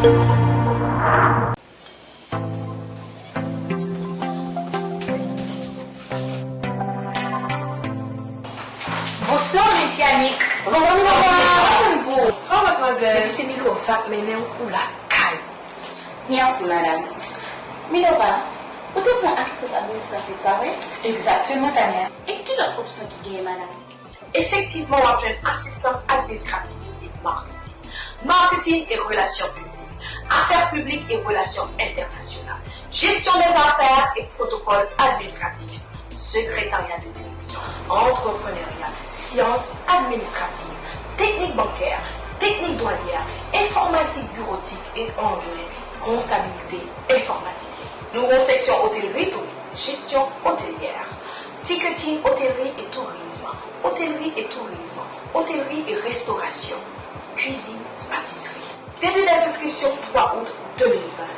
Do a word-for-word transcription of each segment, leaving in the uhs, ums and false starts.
Bonswa, Miss Yannick. Bonswa, Miss Yannick. Bonswa, madmwazèl. Depi se Milova k mennen w, ou lakay. Mèsi, madanm. Milova, ou te pran asistans administratif, pa vre? Egzakteman, Tania. E ki lòt opsyon ki genyen, madanm? Efektivman, w ap jwenn asistans administratif e maketing. Maketing e relasyon piblik. Afè piblik e relasyon entènasyonal. Jesyon dèzafè e pwotokòl administratif. Sekretarya de direksyon. Antreprenarya. Syans administrativ. Teknik bankè. Teknik dwadyè. Enfòmatik biwotik e anglè. Kontabilite enfòmatize. Nou gen yon seksyon otelri tou. Jesyon otelyè. Ticketing, otelri e tourizm. Otelri e tourizm. Otelri e restorasyon. Kwizin, patisri. Debi dè enskripsyon twa out de mil ven.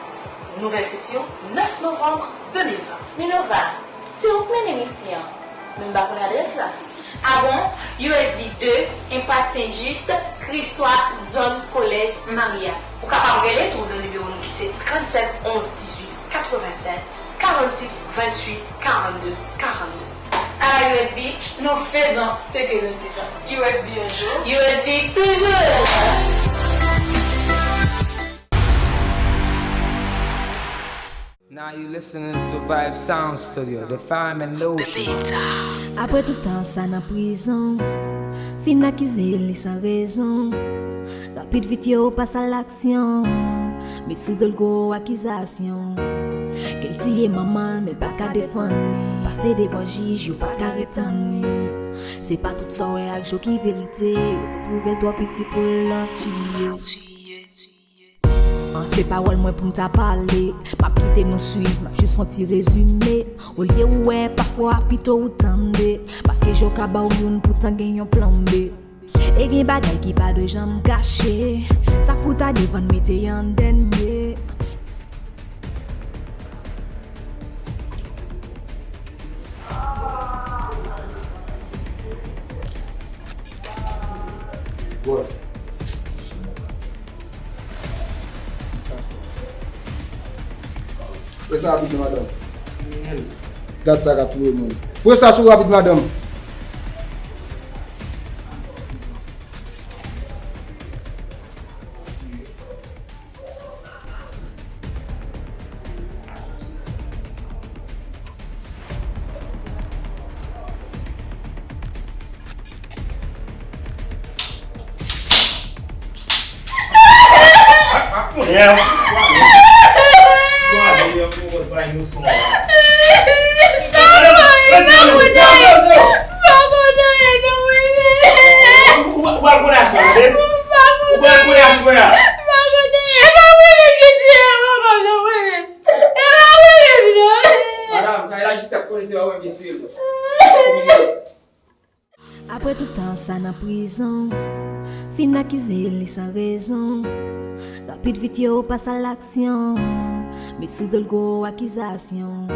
Nouvèl sesyon nèf novanm de mil ven. Milova, se ou k mennen misyon. Men m pa konn adrès la. A bon? U S B de, Enpas Sen Jis, Kriswa, zòn Kolèj Maria. Ou kapab rele tou nan nimewo nou ki se trannsenk onz dizuit katrevensenk, karannsis venntuit karannde karannde. À la U S B, nous faisons ce que nous disons. U S B un jour. U S B toujours. Now you listening to Vibe Sound Studio, the fam and the ocean. Apre tout tan sa nan prizon, fin akize li san rezon. Rapid vit yo pas a laksyon, met sou do l gwo akizasyon. Ke l tiye manman l, men l pa ka defann li. Pase devan jij, yo pa ka retann li. Se pa tout sa w wè ak je w ki verite. Yo te twouve l twò piti pou l nan tiye. An, se pawòl mwen pou m ta pale. M ap kite nou swiv, m ap jis fè yon ti rezime. Olye ou wè, pafwa pito ou tande. Paske je w ka ba w youn, poutan gen yon plan B. E gen bagay ki pa dwe janm kache. Sa k pou ta devan n, mete y an dènye. Fè sa rapid, madanm. Gad sa k ap touye moun. Fè sa sou rapid, madanm. Madanm, sa e lajistis k ap konnen se pa mwen ki tiye l. Apre tout tan sa nan prizon, fin akize li san rezon. Rapid vit yo pas a laksyon, met sou do l gwo akizasyon.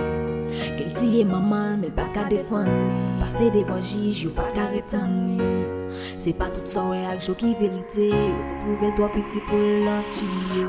Ke l tiye manman l, men l pa ka defann li. Pase devan jij, yo pa ka retann li. Se pa tout sa w wè ak je w ki verite. Yo te twouve l twò piti pou l nan tiye.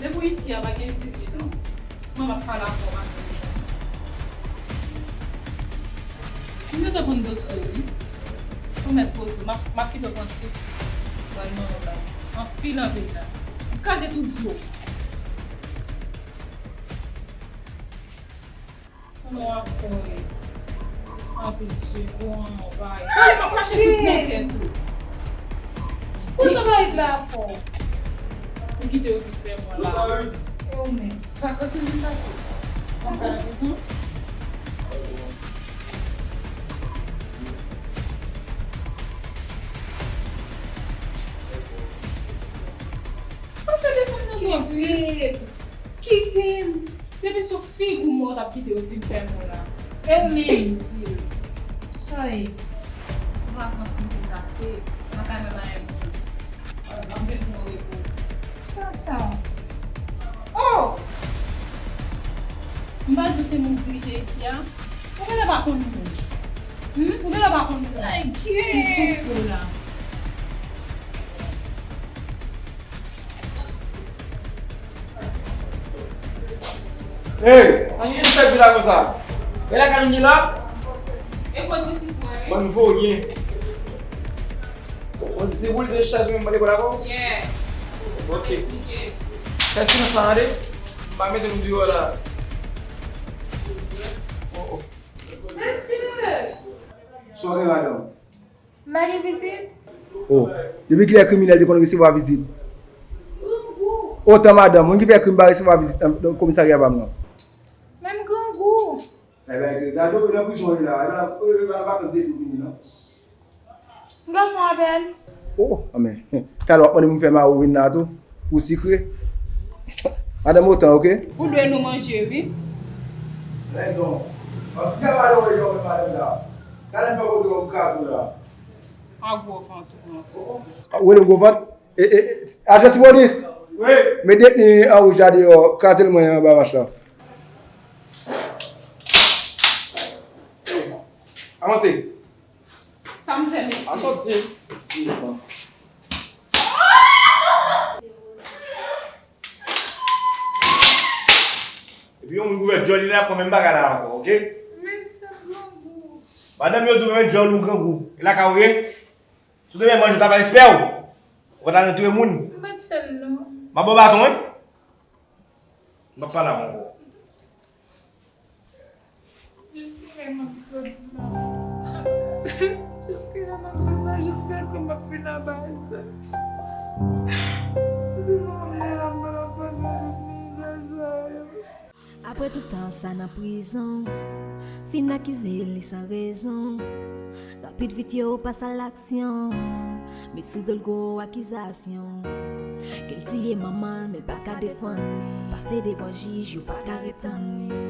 Depi w isi a, pa gen zizi non. Mwen m ap pale avè w maten deja. M gentan konn dosye w wi. Ou mèt poze w, m ap, m ap kite w pran souf. Pral manyen baz. Anpil, anpil la. M kraze tout di w. Kòman w ap fè w ye? Anpil je gwo an bay. Pale pa krache tout nan tèt ou. Pou sa bay la fò. Ou kite yo vin fè mwen la. E ou menm? Vakans ou vin pase? Ou pa la prizon? Pase defann nan mwen vre. Kite m. Depi sou figi w mwen t ap kite yo vin fè mwen la. Enbesil. Sa ye? Vakans m te pase, m pa ka nan anyen moun. M ap vin pran repo. Sa sa? Oh! M pa di w se mwen k dirije isi a? Ou genlè pa konn moun. Hmm? Ou genlè pa konn moun. Like, m tou fou la. Hey, sa ki gen sèvi la konsa? E lakay m ki la? E kot disip mwen wi. Bann voryen. Bon, disip ou li te chèz mwen mande pou lakò? Yeah. Ok. Esplike. Fè silans la tande. M pa mete nou deyò la. Oh, oh. Mesye! Sa w gen, madanm? M pa gen vizit. Oh, depi kilè kriminèl te konn resevwa vizit? Grangou. Otan madanm, moun ki fè krim pa resevwa vizit nan, nan komisarya pa m nan. Menm grangou. Ebyen, gade w nan prizon w ye la. E pa nan, e pa nan vakans dete w vini non. Gason apèl. Oh, anmè. Talè w ap mande pou m fè mari w vin la tou. Pou sikre. Madanm Otan, ok? Ou dwe nou manje, wi. Lèdon. An, ki ka pale w, yon madanm sa? Talè m fè kote w, m kraze w la. A gwo vant ou pran. Ou rele m gwo vant? E, e, e, ajan ti polis. Wi. Met detni an wouj la deyò, kraze l mwen anba mach la. Avanse. Sa m fè, mesye? A soti. Epi yon moun k ouvè djòl li la pran menm bagay la ankò, ok? Mesye grangou. Madanm yo di w renmen djòl ou grangou. E lakay ou ye? Si w te renmen manje, w ta fè respè w. Ou pa t al antre moun. M pa t fè l non. M ap ba w baton, wi. M p ap pale avè w ankò. Jiskilè m ap sot la? Jiskilè m ap sot la? Jiskaske m ap fin anba sa? Di mwen, mwen la, mwen la, mwen la, mwen la, mwen la. Apre tout tan sa nan prizon, fin akize li san rezon. Rapid vit yo pas a laksyon, met sou do l gwo akizasyon. Ke l tiye manman l, men l pa ka defann li. Pase devan jij, yo pa ka retann li.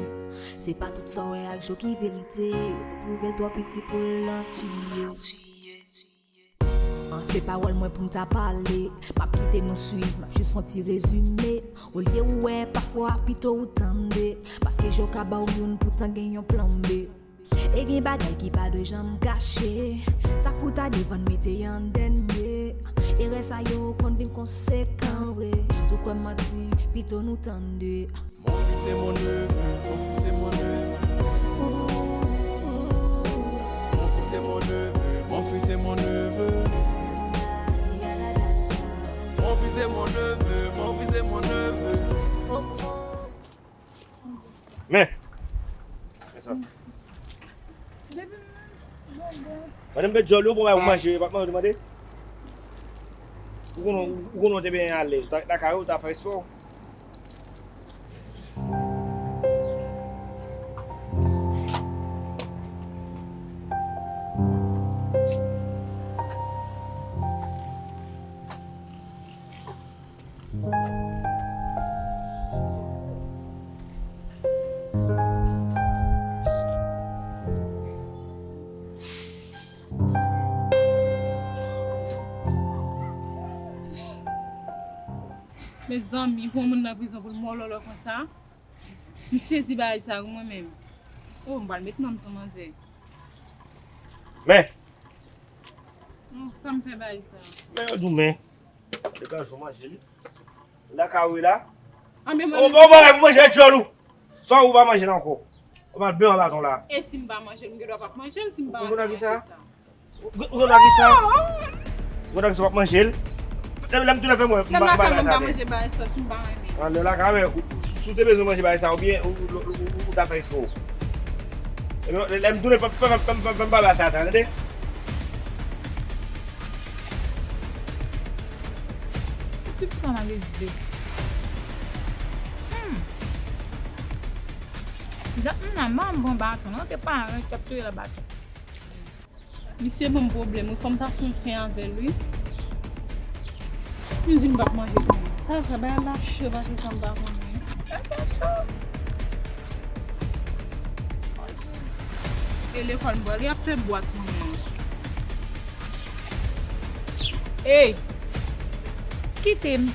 Se pa tout sa w wè ak jo ki verite. Yo te twouve l twò piti pou l nan tiye. An, se pawòl mwen pou m ta pale. M ap kite nou swiv, m ap jis fè yon ti rezime. Olye ou wè, pafwa pito ou tande. Paske je w ka ba w youn, poutan gen yon plan B. E gen bagay ki pa dwe janm kache. Sa k pou ta defann, mete an dènye. Erè sa yo konn vin konsekan vre. Si w kwè m manti, pito nou tande. Mon fils est mon neveu, mon fils est mon neveu. Ouh, ouh, ouh. Mon fils est mon neveu, mon fils est mon neveu. Mon fils est mon neveu, mon fils est mon neveu. Oh, oh. Men. Men sa. Depi m, bon, bon. Madanm bèt djòl yo, bon, bay ou manje, pa manje, mande. Ou konnen, ou konnen w te byen alèz. Ou ta, ta kare, ou ta fè espò. Mezanmi, pou yon moun nan prizon pou l mòlòlò konsa, m sezi bagay sa wi mwen menm. Oh, m pral met nan m sou manzè. Men! Hmm, sa m fè bagay sa? Men yo di w men. Degaje w manje li. Lakay ou ye la? Anben, mwen menm. Ou bon bagay pou manje djòl ou. Sa ou pa manje l ankò. Ou pa byen an baton la. E si m pa manje l, m gen dwa p ap manje l si m pa manje sa. Ou konn nan ki sa? Ou konn nan ki sa? Ou konn nan ki sa w ap manje l? Lè m tounen fè mwen, m pa manje bagay sa. Lè m lakay mwen, m pa manje bagay sa si m pa renmen. An, lè w lakay mwen, si w te bezwen manje bagay sa, oubyen ou ta fè eksprè w. Ebyen, lè m tounen, fè m pale sa, tande? Tout sa malezi. Hmm. Dat m nan, m pran baton, non, te paran k ap touye la baton. Misye ban m pwoblèm, wi, fò m ta fè yon fen avè l, wi. M di m p ap manje kounye a. Sa, sa, bagay la cho, pa gen sa m pa konnen. Sa, sa cho. E lekòl m pral, y ap fè bwat kounye a. Ey! Kite m.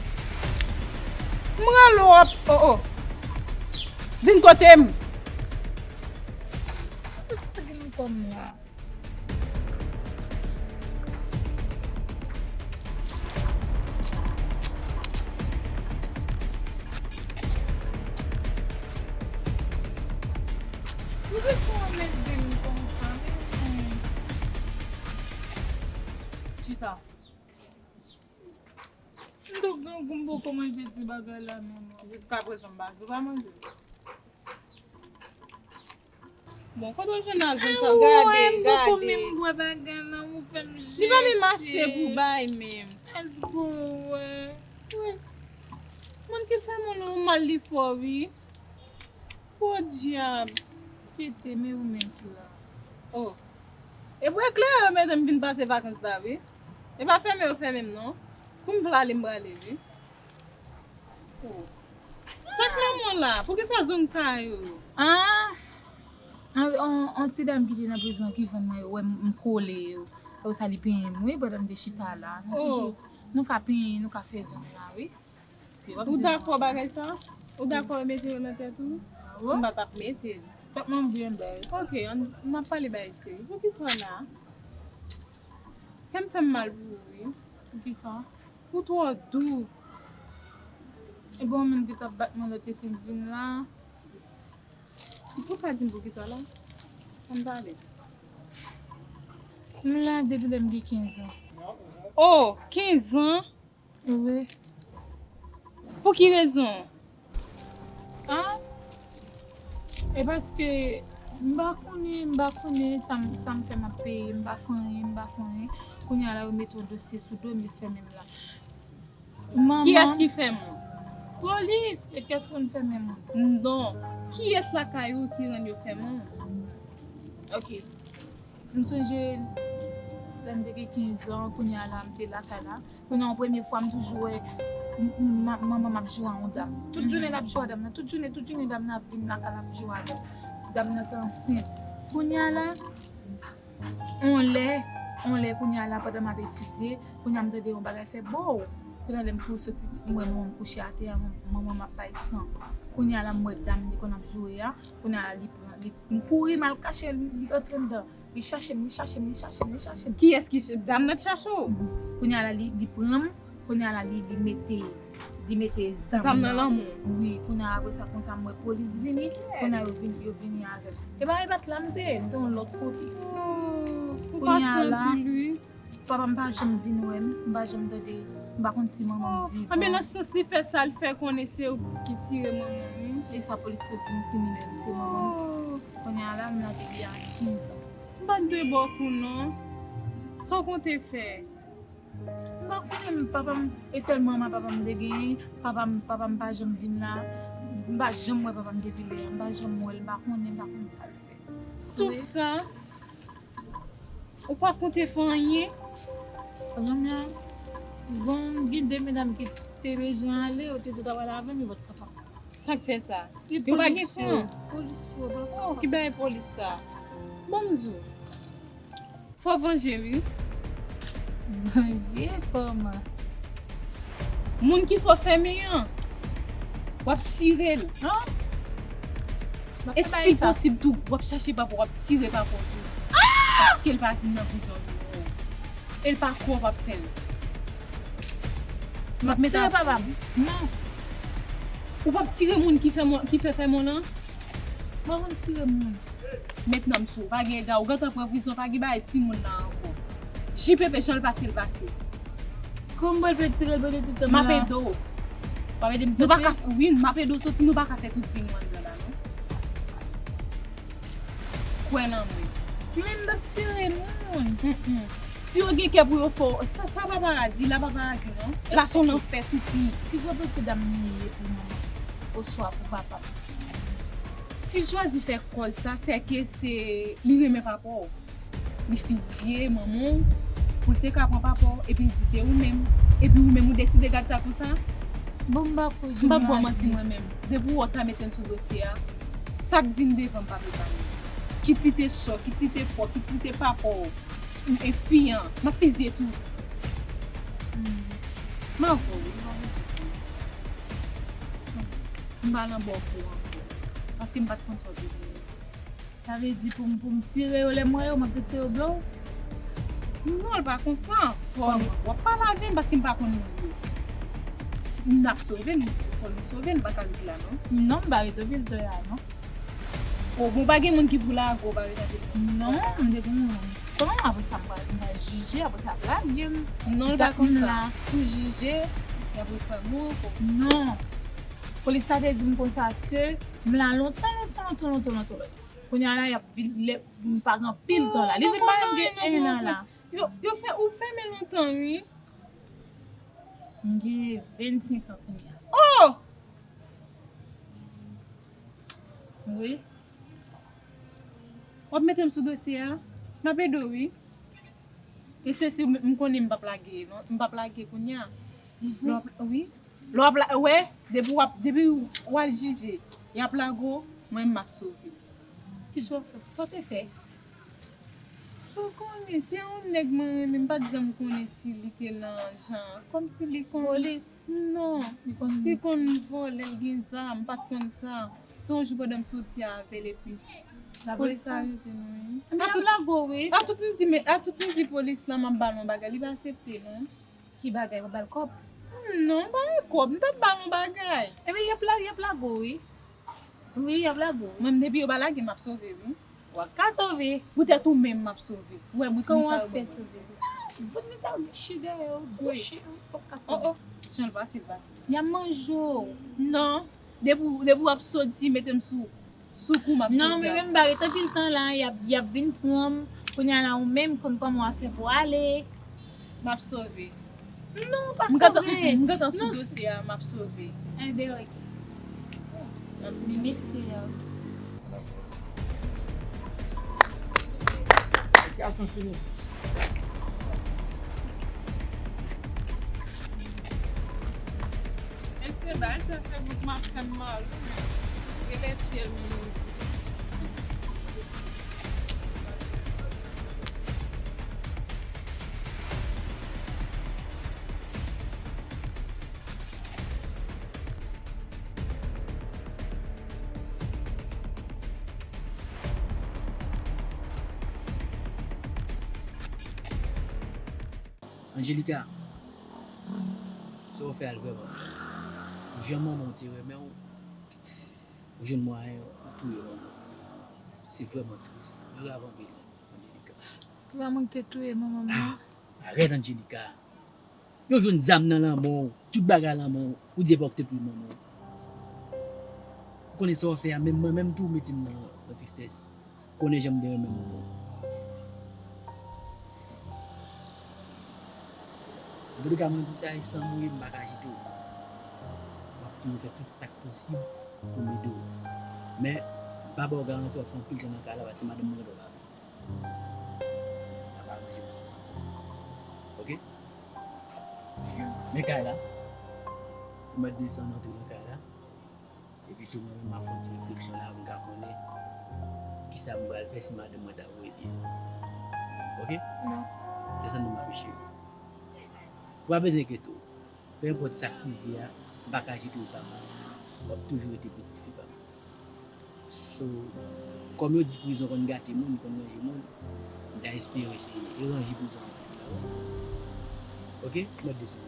M rale w ap, oh, oh. Vin kote m. Sa gen nan kò m la. Poukisa w anmède m konsa, men? Chita. M tou grangou, m poko manje ti bagay la menm. Jiskaprezan, m pa di w pa manje. Bon, kote w jwenn a zòn sa? Gade, gade. Li pa menm ase pou bay menm. Èske w wè? Wi. Moun ki fè moun ou mal li fò, wi. Podyab. Kite, men ou menm ki la. Oh. E pou eklere yo mete m vin pase vakans la, wi. E pa fèmen yo fèmen m, non. Kou m vle ale, m prale, wi. Oh. Sa k nan men w la? Poukisa zong sa yo? Ah! An, an, an ti dam ki te nan prizon ki vann mwen yo, wè m, m kole yo. Yo sa li penyen m, wi, pandan m te chita la. Nou toujou, nou ka penyen, nou ka fè zong la, wi. Ou dakò bagay sa? Ou dakò yo mete yo nan tèt ou? M pa t ap mete l. Tèt mwen byen bèl. Ok, ann, m ap pale bagay serye. Poukisa w la? Kè m fè m mal pou ou, wi. Poukisa? Ou twò dou. E bon, menm ki t ap bat mwen lè w te fin vin la. Ou pa di m poukisa w la? Ann pale. M la depi lè m gen kenz an. Oh, kenz an? Wi. Pou ki rezon? Ah? E paske m pa konnen, m pa konnen sa m, sa m fè m ap peye, m pa fè anyen, m pa fè anyen. Kounye a la, yo mete yon dosye sou do m, yo fèmen m la. Manman. Kiyès ki fèmen w? Polis. E kiyès konn fèmen moun? Non. Kiyès lakay ou ki rann yo fèmen w? Ok. M sonje lè m te gen kenz an, kounye a la, m te lakay la. Kounye a, yon premye fwa, m toujou wè m, m, ma-, manman m ap joure a yon dam. Tout jounen, l ap joure a dam nan. Tout jounen, tout jounen, dam nan ap vin lakay la ap joure a dam. Dam nan te ansent. Kounye a la, yon lè, yon lè, kounye a la, pandan m ap etidye, kounye a, m tande yon bagay fè bow. Kounye a, lè m kouri soti, m wè manman m kouche atè a, manman m ap bay san. Kounye a la, m wè dam li konn ap joure a. Kounye a la, li pran, li, m kouri, m al kache, li rantre anndan. Li chache m, li chache m, li chache m, li chache m. Kiyès ki ch-, dam nan t chache w? Mhm. Kounye a la, li, li pran m, kounye a la, li, li mete, li mete zam nan. Zam nan lan men w? Wi, kounye a, apre sa, konsa, m wè polis vini, kounye a, yo vini, yo vini avè m. E pa, e pa t la m te ye, m te yon lòt kote. Oh, ou pa santi l, wi. Papa m pa janm vin wè m, m pa janm tande, m pa konn si manman m vivan. Anben, nan sans li fè sa, l fè konnen se ou ki tire manman m, wi. E sa polis yo di m kriminèl, se manman m. Oh. Kounye a la, m la depi a kenz an. M pa t dwe ba w kou non. Sa w konte fè? M pa konnen, papa m, e sèl manman papa m te genyen, papa m, papa m pa janm vin la. M pa janm wè papa m depi lè a, m pa janm wè l, m pa konnen, m pa konn sa l fè. Tout sa, ou pa konte fè anyen? Kounye a, bon, gen de medam ki te bezwen ale, yo te di yo t ap ale avè m, yo pa t kapab. Sa k fè sa? Yo pa gen tan. Polis yo, polis yo, pa kapab. Oh, ki bagay polis sa? Ban m di w. Fò w vanje, wi. Vanje kòman? Moun ki fè w fèmen an, w ap tire l, han? E si l posib tou, w ap chache papa w, w ap tire papa w tou. Paske l pa vin nan prizon vin wè w. E l pa kwè w p ap fè l. M ap tire papa m. Non. Ou p ap tire moun ki fè mwen, ki fè fè mwen lan? Mwen konn tire moun. Mentnan m sou, pa gen ega, ou gentan pran prizon, pa gen bagay timoun nan ankò. J P P jan l pase, l pase. Kòman mwen pral fè tire l pandan ti tan m ap ede w. W ap ede m soti? Nou pa ka, wi, m ap ede w soti, nou pa ka fè tout vi nou anndan la, non. Kwè nan mwen. Men m p ap tire moun. Mm, mm. Si yo gen kè pou yo fè w, sa, sa pa paradi, la pa paradi, non. La se yon lanfè toupi. Kisa w panse dam nan ye pou manman m? Oswa pou papa m? Si l chwazi fè kòz sa, se ke se, li renmen papa w. Li fizye manman w pou l te ka pran papa w, epi l di se ou menm. Epi ou menm ou deside gad sa konsa. Bon, m pa kwè. M p ap ba w manti mwen menm. Depi w wè w ta mete m sou dosye a, sa k vin devan m p ap epanye. Kit li te sè w, kit li te frè w, kit li te papa w, e fi an, m ap fizye tou. Hmm. M avè w, wi, m pa bezwen konnen. M pa nan bò kou ankò. Paske m pa t konn sa w te vle. Sa vle di pou m, pou m tire yo lè m wè yo, mwen k te tire yo blo? Non, l pa konsa. Fò w ap pale avè m paske m pa konn moun yo. Si n ap sove, n, fò nou sove, n pa ka ret la, non. Non, m pa ret anpil tan la, non. O, bon, pa gen moun ki pou lage w, pa ret anpil tan. Non, m te gen yon moun. Kòman apre sa m pral, m pral jije, apre sa ap lage m. Non, l pa konsa. M la sou jije, y ap refè m ankò. Non. Polis la te di m konsa ke m la lontan, lontan, lontan, lontan, lontan, lontan. Kounye a la, y ap vin lè m pa gen anpil tan la. Li di m pa menm gen en an la. Yo, yo fè, ou fèmen lontan, wi. M gen vennsenk an kounye a. Oh! Wi. W ap mete m sou dosye a? M ap ede w, wi. E se si m, m konnen m p ap lage, non. M p ap lage kounye a. Lè w ap, wi. Lè w ap la, wè, depi w ap, depi w al jije, y ap lage w, mwen m ap sove. Kisa w fè? Sa w te fè? Sa w konnen, se yon nèg mwen renmen, m pa t janm konnen si li te nan jan, kòmsi li konn. Polis? Non. Li konn, li konn vòlè, l gen zam, m pa t konn sa. Se yon jou pandan m soti avè l epi lapolis arete nou, wi. Ebyen, y ap lage w, wi. A tout m di, men, a tout m di polis la m ap ba l yon bagay, li pa aksepte, non. Ki bagay, w ap ba l kòb? Non, m pa gen kòb, m t ap ba l yon bagay. Ebyen, y ap la, y ap lage w, wi. Wi, y ap lage w. Mwen, depi yo pa lage m, m ap sove, wi. W ap ka sove. Poutèt ou menm, m ap sove. Ou wè bout mi sa yo ban mwen. Kòman w ap fè sove? Bout mi sa yo gen chire yo, gwo chire, w p ap ka sove. Oh, oh, jan l pase, l pase. Y ap manje w. Non. Depi w, depi w ap soti, mete m sou, sou kou, m ap soti avè w. Non, men menm bagay, tanpri l tan la, y ap, y ap vin pran m. Kounye a la, ou menm, konn kòman w ap fè pou w ale. M ap sove. Non, pa sove. M gentan, m gentan sou dosye a, m ap sove. Enben, oke. Men mesye a. Gason fini. Mesye, bagay sa fè bout m ap fè m mal, wi, men. Rele syèl mwen. Angelica, sa w fè a l vrèman mal. Jan manman w te renmen w, ou jwenn mwayen ou touye manman w. Se vrèman tris, grav anpil, Angelica. Ki manman ki te touye manman m nan? Ah, arèt, Angelica. Yo jwenn zam nan lanmen w, tout bagay lanmen w, ou di e pa w ki te touye manman w. Ou konnen sa w fè a, menm mwen menm tou ou mete m nan, nan tristès. Konnen jan m te renmen manman w. Antouleka, mwen, tout sa e san mwen ye, m pa ka jete w. M ap toujou fè tout sa k posib pou m ede w. Men, m pa ba w garanti w ap fè anpil tan nan kay la, paske madanm mwen gentan pa vle. N ap aranje konsa. Oke? Men kay la. Ou mèt desann antre nan kay la. Epi tou mwen menm m ap fè yon ti refleksyon la pou m ka konnen kisa m pral fè si madanm mwen ta voye pye. Oke? Dakò. Desann non, ma cheri. Ou pa bezwen enkyete w. Pe enpòt sa k rive a, m pa ka jete w pa m. W ap toujou rete pitit fi pa m. So, kòm yo di prizon konn gate moun, konn ranje moun, m ta espere se e ranje prizon an. Oke? Mèt desann.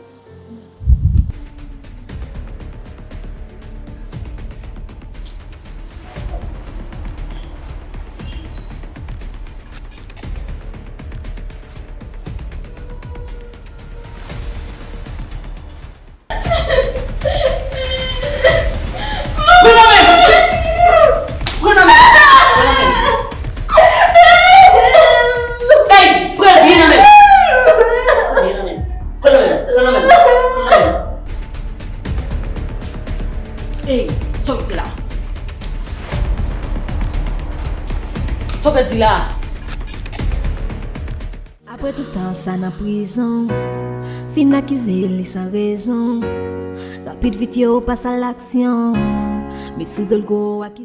Sa w te la? Sa w pèdi la? Apre tout tan sa nan prizon, fin akize li san rezon. Rapid vit yo pas a laksyon. Met sou do l gwo akizasyon.